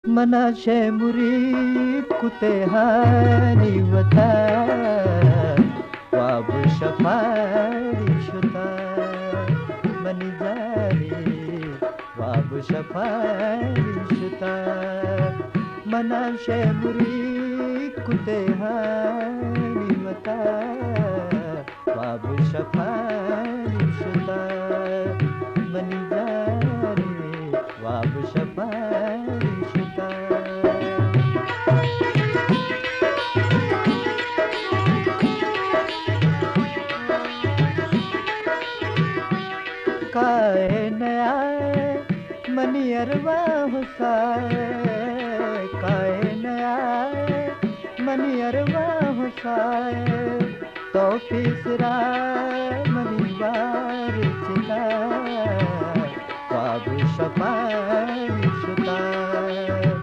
منا شے مرید کتے ہانی وتا، واب شپانی شتا، منی جانی واب شپانی شتا، منا شے مرید کتے ہانی وتا، واب شپانی شتا، منی جانی واب شپانی شتا۔ کائے نیائے منی ارواہ سائے، کائے نیائے منی ارواہ سائے، تو پیسرا منی وار چتا، واب شپا